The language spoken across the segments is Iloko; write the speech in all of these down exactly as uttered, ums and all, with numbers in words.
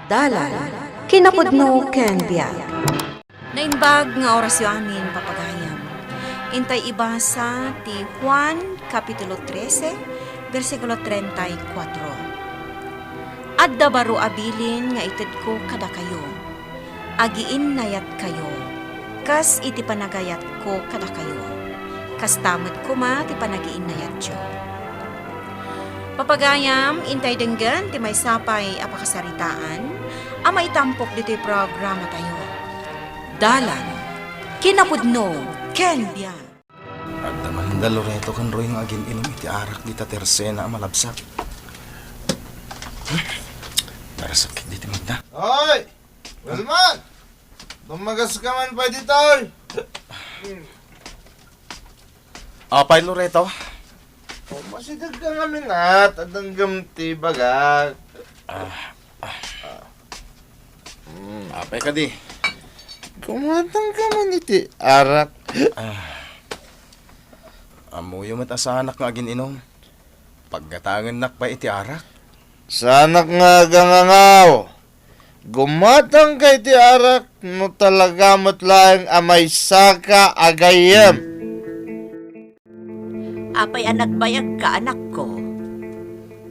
Dalan, kinapudno ken biag. Naimbag nga orasyo amin, papagayam. Intay ibasa ti Juan, Kapitulo trese, bersikulo treinta y cuatro. Adda baro a bilin nga itedko kadakayo. Agiinnayatkayo, kas iti panagayatko kadakayo. Kasta met koma ti panagiinnayatyo. Papagayam, intay denggen ti maysa pay a pakasaritaan a maitampok ditoy programatayo. Dalan, kinapudno, ken biag. Adda man da Loreto ken Roy nga agin-inum iti arak dita tersena a malabsak. Hmm? Narasakit diti magda. Hoy! Wilman! Dumagaska man pay ditoy! Apay, Loreto? O, masideg ka ngamin, a, ta denggem ti bagak. Ah, ah. Mm. Apay kadi? Gumatang ka man iti arak. Ah. Ammoyo met a saanak nga agin-inum. Paggatangennak pay iti arak. Saanak nga agangangaw. Gumatang ka iti arak no talaga met laeng a maysaka a gayyem. Apay a nagbayagka, anakko?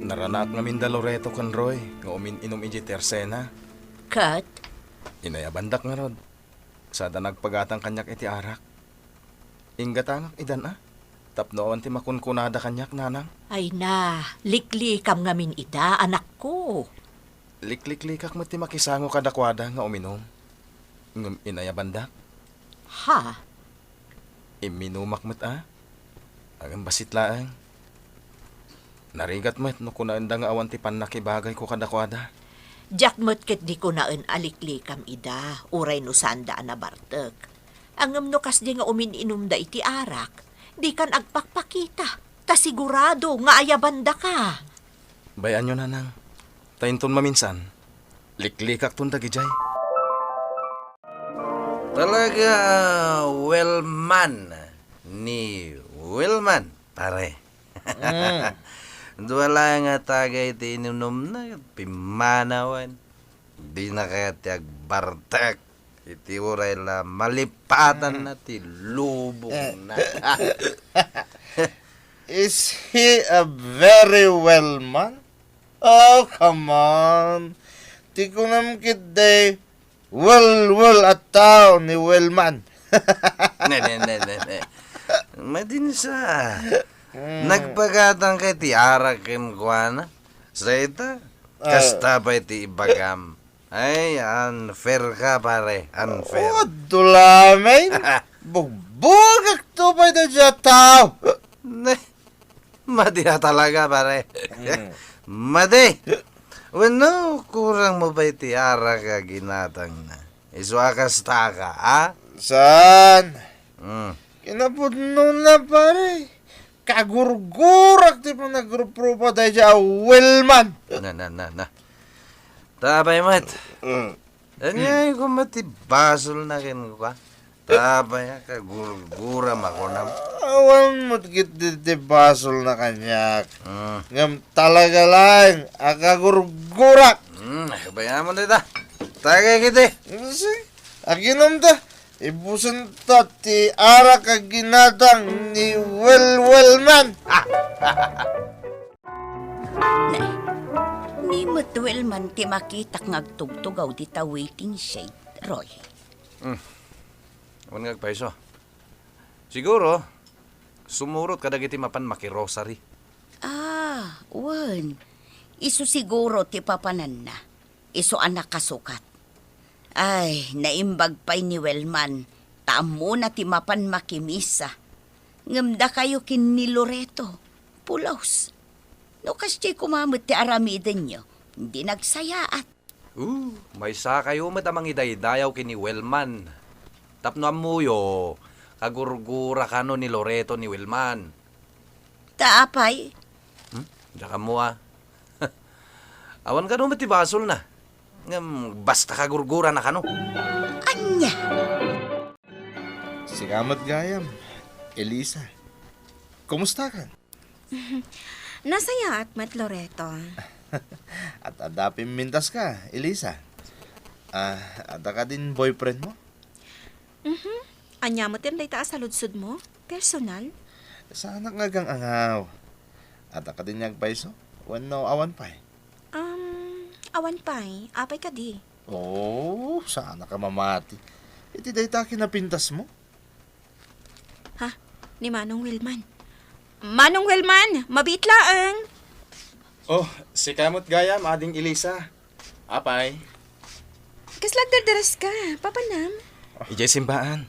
Naranaak ngamin da Loreto ken Roy nga umin-inum idiay tersena. Ket? Inayabandak ngarud. Sada nagpagatang kaniak iti arak. Inggatangak idan a, tapno awan ti makunkunada kaniak, nanang. Ay na, liklikam ngamin ida, anakko. Likliklikak met ti makisango kadakuada nga uminum. Ngem inayabandak. Ha? Imminumak met a. Ngem bassit laeng. Narigat met no kunaenda nga awan ti pannakibagayko kadakuada. Diak met ketdi kunaen a liklikam ida, uray no saanda a nabartek. Ngem no kasdi nga umin-inumda iti arak, dikan agpakpakita, ta sigurado nga ayabandaka. Bay-anyo, nanang. Ta inton maminsan, liklikakton dagidiay. Talaga, Wellman ni Wellman, pare. Mm. Dua laeng a tagay ti inumna, pimmanawen. Dina kayat ti agbartek iti uray la malipatanna ti lubongna. Is he a very well man? Oh, come on. Ti kunam ketdi, well, well a tao ni Wellman. Ne, ne, ne, ne, ne. Madinsa. Mm. Nagpagatang ka iti arak kenkuana. Sa ita, ah, kasta pay ti ibagam. Ay, unfair ka, pare. Unfair. Oh, dulamen. Bugbugakto pay daydiay a tao. Ne. Madi a talaga, pare. Mm. Madi. Wenno, kurang mo pay ti arak a ginatangna. Isu a kasta ka, a? Saan? Mm. Kinapudnona, pare. Kagurgurak ti panagruprupa daydiay a Wellman. Na, na, na, na. Tapay met. Mm. Ania, mm, koma ti basolna kenka? Tapay a kagurguram a kunam. Awan met ketdi ti basolna kaniak. Mm. Ngem talaga laeng a kagurgurak. Mm, bayamon dayta. Tagay ketdi. Sige, aginom ta. Ibusenta ti arak a ginatang ni Wellman. Ne, ni met Wellman ti makitak nga agtugtugaw dita waiting shed, Roy. Hmm. Wen nga agpayso. Siguro, sumurot kadagiti mapan makirosary. Ah, wen. Isu siguro ti papananna. Isu a nakasukat. Ay, naimbag pay ni Wellman, ta ammona ti mapan makimisa. Ngem dakayo ken ni Loreto, pulos. No kasdiay koma met ti aramidenyo, di nagsayaat. Uh, maysakayo met a mangidaydayaw ken ni Wellman. Tapno ammoyo, kagurgura kano ni Loreto ni Wellman. Ta apay? Hmm? Diak ammo a. Awan kano met ti basolna. Ngem basta kagurgurana kano. Ania? Sika met gayam, Elisa. Kumustakan? Nasayaat met, Loreto. At adda pimmintaska, Elisa. Ah, adda kadin boyfriend mo? Mhm. Ania met dayta a saludsodmo? Personal? Saanak nga agang-angaw. Adda kadin nga agpayso? Wenno awan pay? Um, awan pay. Apay kadi? Oh, saanaka mamati. Iti dayta a kinapintasmo? Ha? Ni Manong Wilman. Manong Wilman, mabiit laeng. Oh, sika met gayam, Ading Elisa. Apay? Kasla agdardaras ka, papanam? Idiay simbaan.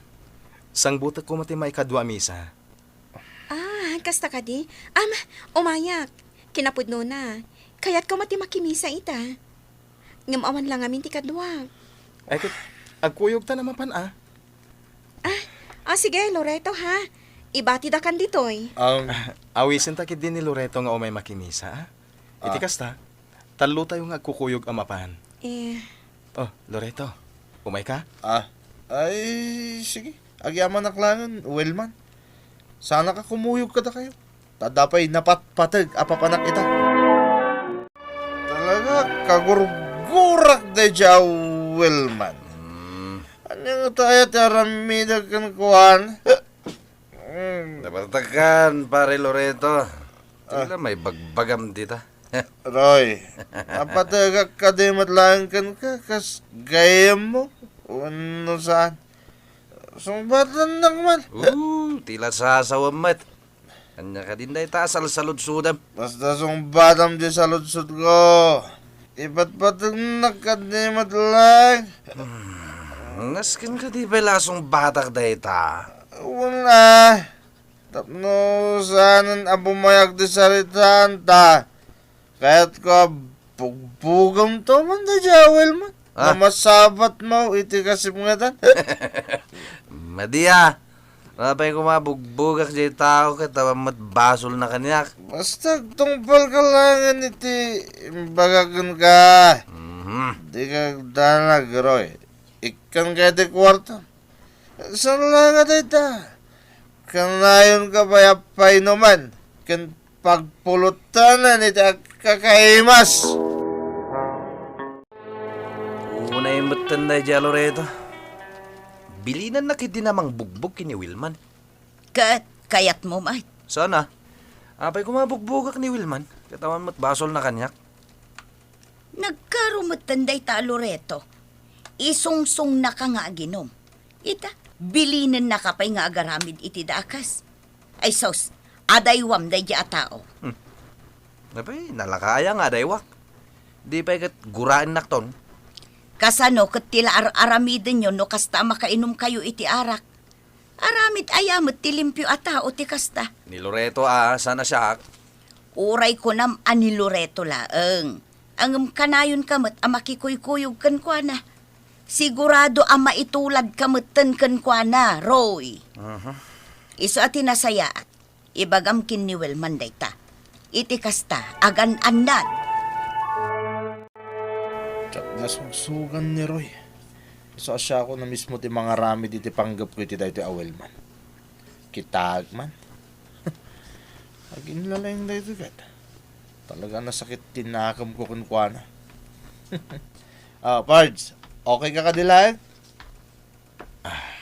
Sangbutek koma ti maikadua a misa. Ah, kasta kadi? Am, umayak. Kinapudnona. Kayatko met ti makimisa ita. Ngem awan la ngamin ti kadua. Ay, ket, agkuyogtan a mapan, a. Ah, ah, sige, Loreto, ha? Ibatidakan ditoy. Um, Ah, awisenta ketdi ni Loreto nga umay makimisa, a. Iti Ah. kasta, tallotayo nga agkukuyog a mapan. Eh. Oh, Loreto, umayka? Ah, ay, sige. Agyamanak laengen, Wilman. Saanaka kumuyog kadakayo. Ta adda pay napatpateg a papanak ita. Talaga, kagurgurak daydiay a Wilman. Hmm. Ania ngata aya ti aramidek kenkuana? Hmm. Napartakan, Pare Loreto. Ah. Tila may bagbagam dita. Roy, napategak kadi met laeng kenka kas gayyemmo? Wenno saan? Sungbatannak man. Oo, tila sasawem met. Ania kadin dayta a salsaludsodem? Basta sungbatam ti saludsodko. Ipatpategnak kadi met laeng. Hmm, nasken kadi pay la a sungbatak dayta? Wen a. Tapno saanen a bumayag ti saritaanta. Kayatko a bugbogamto man daydiay a Wilman. Ah. Mamasabatmo iti kasipngetan. Madi a. Apay koma bugbogak diay tao ket awan met basolna kaniak. Basta agtungpalka laengen iti imbagak kenka. Mhm. Dika agdanag, Roy. Ikkanka iti kuartom. Saan la nga dayta? Kanayonka pay a painuman ken pagpulotanan iti agkakaimas. Unay metten daydiay a Loreto. Bilinennak idi a mangbugbog ken ni Wilman. Ket kayatmo met? Saan a. Apay koma bugbogak ni Wilman, ket awan met basolna kaniak. Nagkarumetten dayta a Loreto. Isungsungnaka nga aginom. Ita, bilinennaka pay nga agaramid iti dakas. Ay sus, adaywam daydiay a tao. Hmm. Apay, nalaka aya nga adaywak? Di pay ket guraennakton. Kasano ket ti la ar-aramidenyo no kasta a makainumkayo iti arak? Aramid aya met ti limpio a tao ti kasta? Ni Loreto a, saan a siak? Uray kunam a ni Loreto laeng. Ngem kanayonka met a makikuykuyog kenkuana. Sigurado a maituladka metten kenkuana, Roy. Mhm. Isu a ti nasayaat. Ibagam ken ni Wilman dayta. Iti kasta, agan-annad. Diak nasugsugan ni Roy. Isu a siakon a mismo ti mangaramid iti panggepko iti daytoy a Wilman. Kitaek man. Aginla laeng daytoy ket. Talaga nasakit ti nakemko kenkuana. Ah, Pards, okay ka kadi laeng? Ah.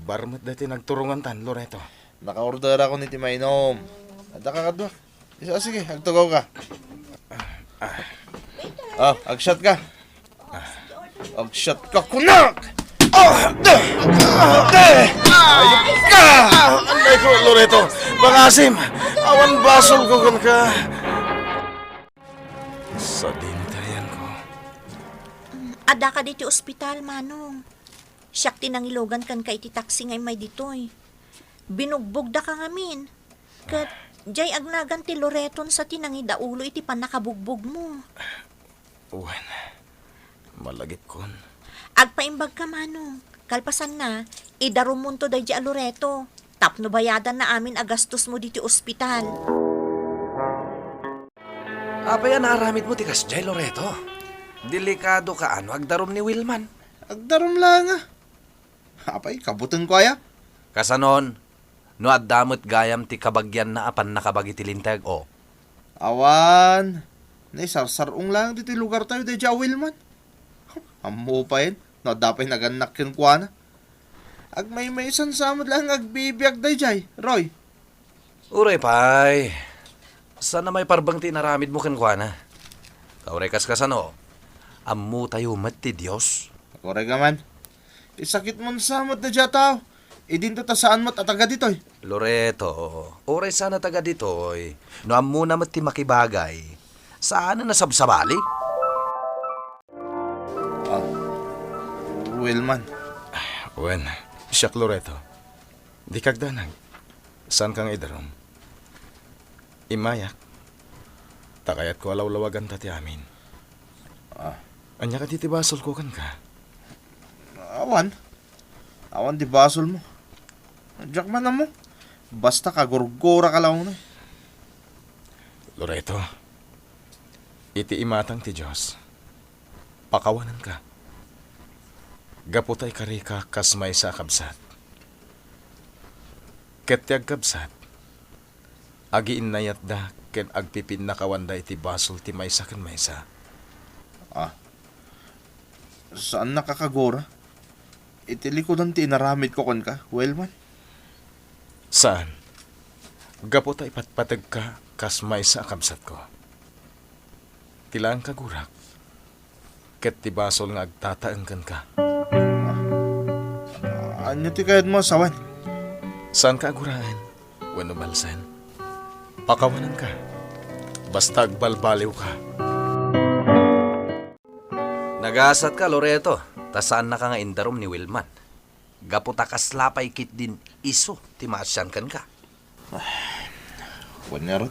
Barmet daytoy nagturongantan, Loreto. Nakaorderakon iti mainom. Adda ka kadua? Isu, sige, agtugawka. Ah, agshot ka. Agshot ka, kunak! Ah, de! Ah, de! Ayop ka! Ah, anday ko, Loreto. Pangasim! Awan basolko kenka. Sadino ti ayanko? Adda kadi iti ospital, Manong. Siak ti nangilogan kenka iti taksi nga immay ditoy. Binugbogdaka ngamin. Ket diay agnagan ti Loreton sa ti nangidaulo iti pannakabugbogmo. Wen, malagipkon. Agpaimbagka, Manong. Kalpasanna, idarummonto daydiay a Loreto tapno bayadanna amin a gastosmo ditoy ospital. Apay a naaramidmo ti kasdiay, Loreto? Delikadoka a no agdarum ni Wilman. Agdarum laeng a. Apay, kabutenko aya? Kasanon, no adda met gayam ti kabagianna a pannakabagi ti linteg, o. Awan, naisarsar-ong laeng ditoy lugartayo daydiay a Wilman. Ammo pay, no adda pay nagannak kenkuana. Agmaymaysan sa met laeng nga agbibiag daydiay, Roy. Uray pay, saan a maiparbeng ti inaramidmo kenkuana. Kauray kaskasano, ammotayo met ti Dios. Uray ka man. Isakitmon sa met daydiay a tao. Idinto ta saan met a taga ditoy. Loreto, uray saan a taga ditoy, no ammona met ti makibagay, saan a nasabsabali? Ah, Wilman. Wen, siak Loreto. Dika agdanag. Saanka nga idarum. Immayak. Ta kayatko a lawlawaganta ti amin. Ah. Ania kadi ti basolko kenka? Awan. Awan ti basolmo. Diak man ammo. Basta kagurguraka laeng. Loreto, iti imatang ti Dios, pakawanenka. Gapu ta ikarika kas maysa a kabsat. Ket ti agkabsat, agiinnayatda ken agpipinnakawanda iti basol ti maysa ken maysa. Ah, saannaka kagura iti likudan ti inaramidko kenka, Wilman? Saan. Gapu ta ipatpategka kas maysa a kabsatko. Ti laeng kagurak, ket ti basol nga agtataeng kenka. Ania ti kayatmo a sawen? Saanka a guraen wenno balsen. Pakawanenka. Basta agbalbaliwka. Nagasatka, Loreto, ta saannaka nga indarum ni Wilman. Gapu ta kasla pay ketdin isu ti maasian kenka. Wen ngarud,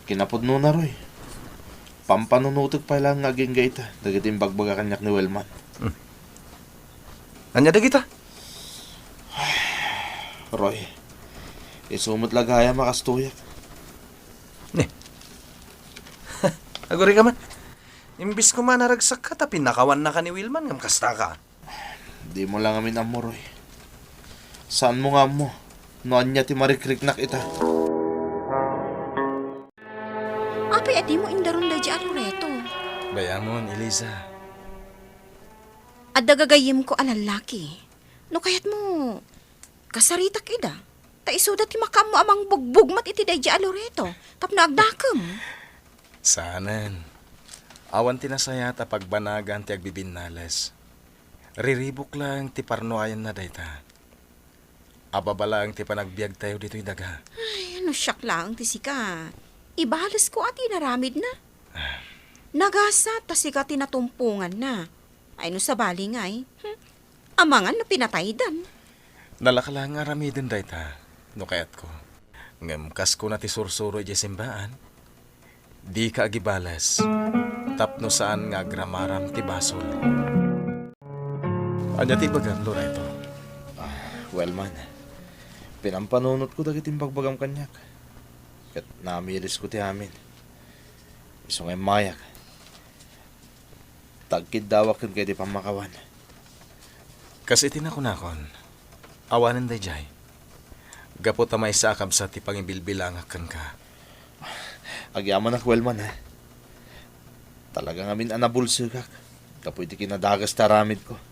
kinapudnona, Roy. Pampanunotek pay laeng nga agingga ita dagiti imbagbaga kaniak ni Wilman. Hmm. Ania dagita? Roy, isu met la gayam a kastoyak. Ni. Agurayka man. Imbes koma a naragsakka ta pinnakawannaka ni Wilman ngem kastaka. Dimo la ngamin ammo, Roy. Saanmo nga ammo no ania ti marikriknak ita. Apay a dimo indaron daydiay a Loreto? Bay-amon, Eliza. Adda gagayyemko a lallaki. No kayatmo, kasaritak ida. Ta isuda ti makaammo a mangbugbog met iti daydiay a Loreto tapno agdakem. Saanen. Awan ti nasayaat a pagbanagan ti agbibinnales. Riribuk laeng ti parnuayanna dayta. Ababa laeng ti panagbiagtayo ditoy daga. Ay, no siak laeng ti sika, ibalesko a ti inaramidna. Ah. Nagasat ta sika ti natumponganna. Ay, no sabali ngay, hmm, amangan no pinataydan. Nalaka laeng nga aramiden dayta, no kayatko. Ngem kas kuna ti sursuro idiay simbaan, dika agibales, tapno saan nga agramaram ti basol. Ania ti ibagam, Loreto? Ah, well man, pinampanunotko dagiti imbagbagam kaniak, ket namirisko ti amin. Isu nga immayak, ta agkiddawak kenka iti pammakawan. Kas iti nakunakon, awanen daydiay. Gapu ta maysa a kabsat ti pangibilbilangak kenka. Agyamanak, well man, eh. Talaga ngamin a nabulsekak gapu iti kinadagas ti aramidko.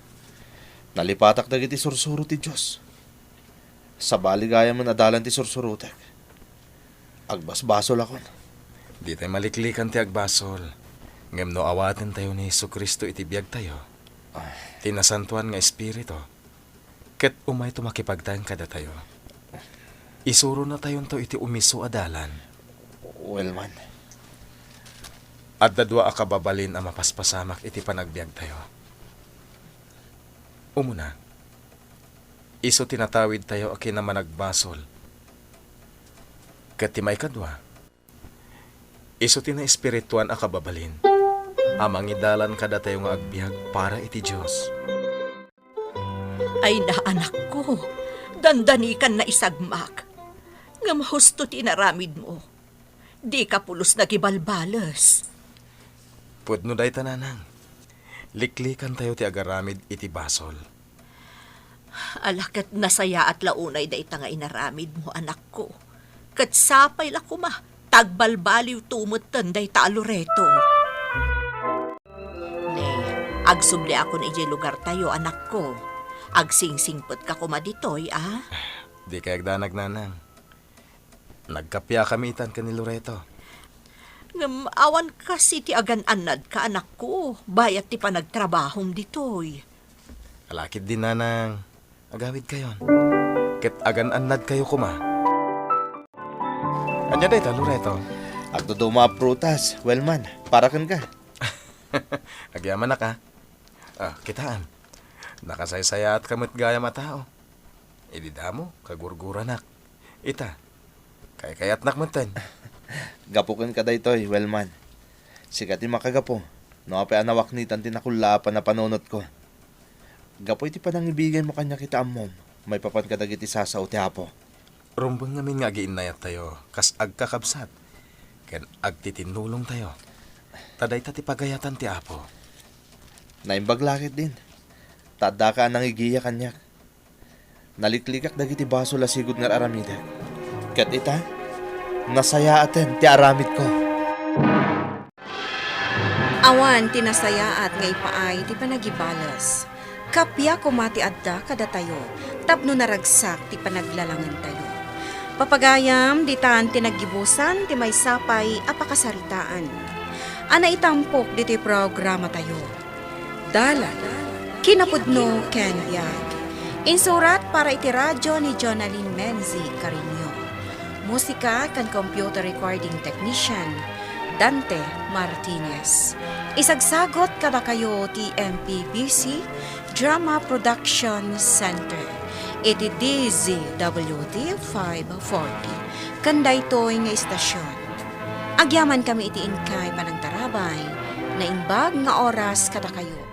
Nalipatak dagiti sursuro ti Dios. Sabali gayamen a dalan ti sursurotek. Agbasbasolakon. Ditay maliklikan ti agbasol. Ngem no awatentayo ni Jesu-Cristo iti biagtayo, ah, ti Nasantoan nga Espiritu, ket umayto makipagtaeng kadatayo, isuronatayonto iti umiso a dalan. Well man. Adda dua a kababalin a mapaspasamak iti panagbiagtayo. Umuna, isu ti natawidtayo a kinamanagbasol. Ket ti maikadua, isu ti naespirituan a kababalin a mangidalan kadatayo nga agbiag para iti Dios. Ay na, anakko, dandanikan naisagmak. Ngem husto ti inaramidmo. Dika pulos nagibalbales. Pudno dayta, nanang. Liklikantayo ti agaramid iti basol. Ala, ket nasayaat la unay dayta nga inaramidmo, anakko. Ket sapay la koma Tagbalbaliwto metten dayta a Loreto. Ne, agsubliakon idiay lugartayo, anakko. Agsingsingpetka koma ditoy, a? Dikay agdanag, nanang. Nagkappia kami itan ken ni Loreto. Ngem awan kas iti agan-annadka, anakko, bayat ti panagtrabahom ditoy. Ala ketdin, nanang. Agawidkayon. Ket agan-annadkayo koma. Ania dayta, Loreto? Agduduma a prutas, Wellman, para kenka. Agyamanak, a. Ah, kitaem. Nakasaysayaatka met gayam a tao. Idi damo, kagurguranak. Ita, kaykayatnak metten. Gapu kenka daytoy, Wellman. Sika ti makagapu, no apay a nawaknitan ti nakullaapan a panunotko. Gapu iti panangibigaymo kaniak iti ammom maipapan kadagiti sasao ti Apo. Rumbeng ngamin nga agiinnayattayo kas agkakabsat ken agtitinnulongtayo. Ta dayta ti pagayatan ti Apo. Naimbag la ketdin, ta addaka a nangigiya kaniak. Naliklikak dagiti basol a sigud nga ar-aramidek. Ket ita, nasayaaten ti aramidko. Awan ti nasayaat nga ipaay ti panagibales. Kappia koma ti adda kadatayo tapno naragsak ti panaglalangentayo. Papagayam, ditan ti naggibusan ti maysa pay a pakasaritaan a naitampok ditoy programatayo. Dalan, kinapudno ken biag. Insurat para iti radyo ni Jonalyn Menzi Cariño. Musika ken computer recording technician, Dante Martinez. Isagsagot kadakayo ti M P B C Drama Production Center iti D Z W T five forty. Ken daytoy nga istasyon, agyamankami iti inkay panangtarabay. Naimbag nga oras kadakayo.